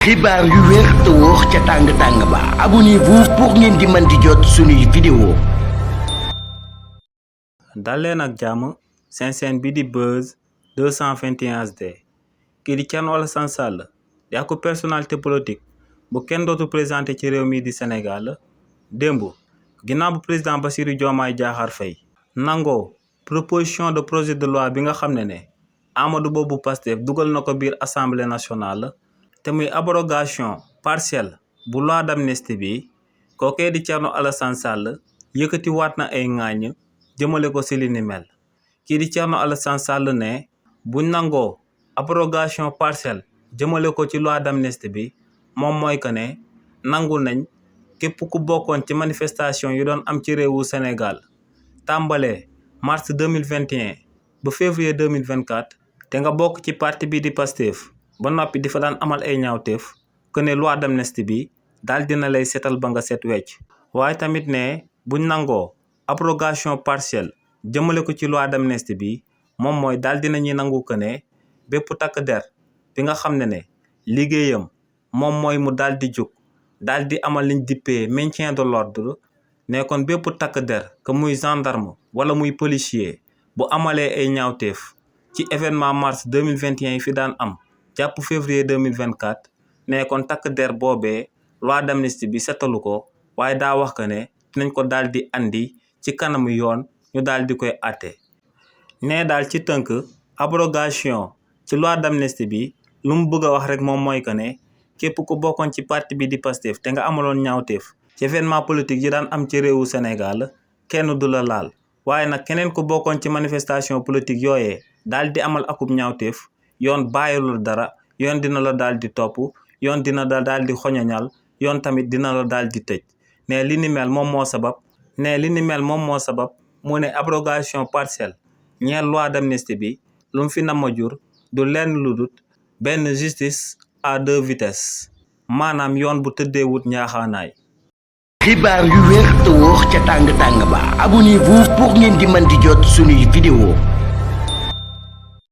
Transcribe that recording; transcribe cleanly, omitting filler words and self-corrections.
xibaar yu wér te wóor ca tàng ba abonnez-vous pour ngeen di mën di jot suñuy vidéo. dal leen ak jàmm seen chaîne bi di Buzz 221 HD kii di Thierno Alassane Sall di ak personnalité politique bu kenn dootu présenté ci réew mi di Sénégal démb ginnaaw bu président Bassirou Diomaye Diakhar Faye nangoo proposition de projet de loi bi nga xam ne Amadou Ba bu Pastef dugal na ko biir assemblée nationale te muy abrogation partielle bu loi d'amnistie bi kookee di Thierno Alassane Sall yëkkati waat na ay ŋaañ jëmale ko ci li ni mel kii di Thierno Alassane Sall ne bu nangoo abrogation partielle jëmale ko ci loi d'amnistie bi moom mooy que ne nangul nañ képp ku bokkoon ci manifestation yu doon am ci réewu Sénégal tàmbalee mars 2021 ba février 2024 te nga bokk ci parti bi di Pastef ba noppi di fa daan amal ay ñaawteef que ne loi d'amnistie bi daal dina lay setal ba nga set wecc waaye tamit ne buñ nangoo abrogation partielle jëmale ko ci loi d'amnistie bi moom mooy daal dinañuy nangu que ne bépp takk der bi nga xam ne liggéeyam moom mooy mu daal di jóg daal di amal liñ dippee maintien de l'ordre ne kon bépp takk der que muy gendarme wala muy policier bu amalee ay ñaawteef ci événement mars 2021 yi fi daan am jàpp février 2024 ne kon takk der boobee loi d'amnistie bi setalu ko waaye daa wax que ne dinañ ko daal di andi ci kanamu yoon ñu daal di koy àtte ne daal ci tënk abrogation ci loi d'amnistie bi lu mu bëgg a wax rek moom mooy que ne képp ku bokkoon ci parti bi di Pastef te nga amaloon ñaawteef ci événement politique yi daan am ci réewu Sénégal kenn du la laal waaye nag keneen ku bokkoon ci manifestation politique yooyee daal di amal akub ñaawteef yoon bàyyilul dara yoon dina la daal di topp yoon dina la daal di xoñoñal yoon tamit dina la daal di tëj ne li ni mel moom moo sabab mu ne abrogation partielle ñeel loi d'amnistie bi lu mu fi nama jur du lenn lu dut benn justice à deux vitesses maanaam yoon bu tëddeewut ñaaxaanaay. xibaar yu wér te wóor ca tàng ba abonnez-vous pour ngeen di mën di jot suñuy vidéo.